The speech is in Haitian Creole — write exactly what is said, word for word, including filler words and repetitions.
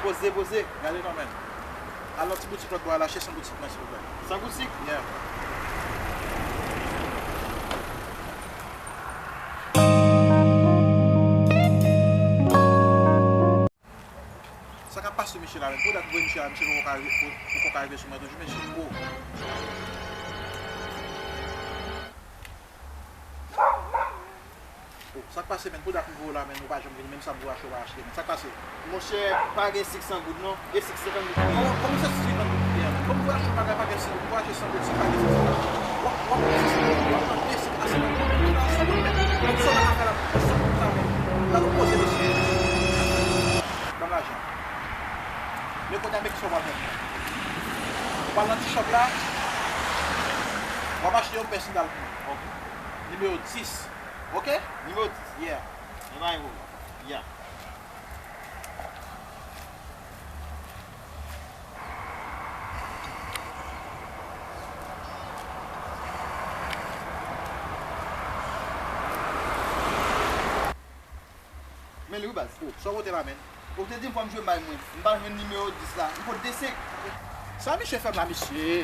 Poze, poze. Gade non, men. Al nan ti boutik lòt bò a la, achte san goud sik mwen, silvouplè. San goud sik? Yeah. Sa k ap pase mesye la menm? Pou dat voye mesye la, mesye poko ka rive, poko ka rive sou mwen toujou, mesye. Oh. Oh, sa k pase menm? Pou dat m voye w la menm, ou pa janm vini, menm sa m voye achte, ou pa achte menm. Sa k pase? Monchè, pa gen sik san goud non. E sik senkant goud ki genyen? Kòman, kòman se sik senkant goud ki genyen menm? Kòm m voye achte yon bagay pa gen sik, m voye achte san goud, sik pa gen sik, sa k pase? W ap, w ap pran sik, w ap pran de sik a senkant goud, sa san goud menm. Kisa w ta ka fè la pou san goud sa menm? Gade yon koze mesye. Ban m lajan. Men kounye a, men kisa w pral fè. Ou pral nan ti shop la, w ap achte yon pè sandal pou mwen. Ok. Nimewo dis. Ok? Nimewo dis. Yeah. E pa gen pwoblèm. Yeah. Men li wi baz. Oh, sa w pote la menm? Ou te di m fò m jwe may mwen. M pa jwenn nimewo dis la. M pot de senk. Sa misye fè m la, mesye?